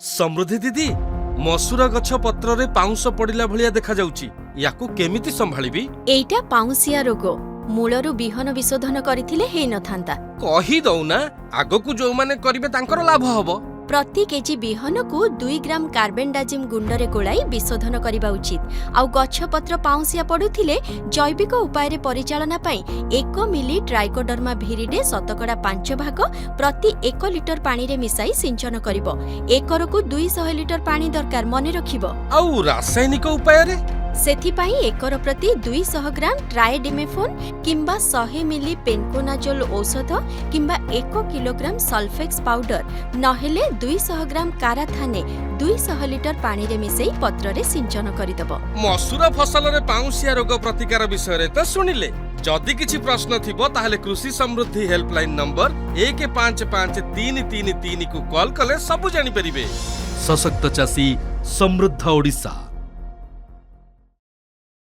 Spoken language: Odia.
ସମୃଦ୍ଧି ଦିଦି, ମସୁର ଗଛ ପତ୍ରରେ ପାଉଁଶ ପଡ଼ିଲା ଭଳିଆ ଦେଖାଯାଉଛି, ୟାକୁ କେମିତି ସମ୍ଭାଳିବି? ଏଇଟା ପାଉଁଶିଆ ରୋଗ। ମୂଳରୁ ବିହନ ବିଶୋଧନ କରିଥିଲେ ହେଇନଥାନ୍ତା। କହି ଦଉନା, ଆଗକୁ ଯୋଉମାନେ କରିବେ ତାଙ୍କର ଲାଭ ହବ। ପ୍ରତି କେଜି ବିହନକୁ 2 ଗ୍ରାମ କାର୍ବୋଣ୍ଡାଜିମ୍ ଗୁଣ୍ଡରେ ଗୋଳାଇ ବିଶୋଧନ କରିବା ଉଚିତ। ଆଉ ଗଛପତ୍ର ପାଉଁଶିଆ ପଡୁଥିଲେ ଜୈବିକ ଉପାୟରେ ପରିଚାଳନା ପାଇଁ 1 ମିଲି ଟ୍ରାଇକୋଡର୍ମା ଭିରିଡେ 5% ପ୍ରତି 1 ଲିଟର ପାଣିରେ ମିଶାଇ ସିଞ୍ଚନ କରିବ। ଏକରକୁ 200 ଲିଟର ପାଣି ଦରକାର, ମନେ ରଖିବ। ଆଉ ରାସାୟନିକ ଉପାୟରେ? ସେଥିପାଇଁ ଏକର ପ୍ରତି 200 ଗ୍ରାମ ଟ୍ରାଏଡିମେଫୋନ୍ କିମ୍ବା 100 ମିଲି ପେନକୋନାଜୋଲ ଔଷଧ କିମ୍ବା 1 କିଲୋଗ୍ରାମ ସଲଫେକ୍ସ ପାଉଡର, ନହେଲେ 200 ଗ୍ରାମ କାରାଥାନେ 200 ଲିଟର ପାଣିରେ ମିଶାଇ ପତ୍ରରେ ସିଞ୍ଚନ କରିଦେବ। ମସୁର ଫସଲରେ ପାଉଁଶିଆ ରୋଗ ପ୍ରତିକାର ବିଷୟରେ ତ ଶୁଣିଲେ। ଯଦି କିଛି ପ୍ରଶ୍ନ ଥିବ, ତାହେଲେ କୃଷି ସମୃଦ୍ଧି ହେଲ୍ପଲାଇନ ନମ୍ବର 155333କୁ କଲ୍ କଲେ ସବୁ ଜାଣିପାରିବେ। ସଶକ୍ତ ଚାଷୀ, ସମୃଦ୍ଧ ଓଡ଼ିଶା।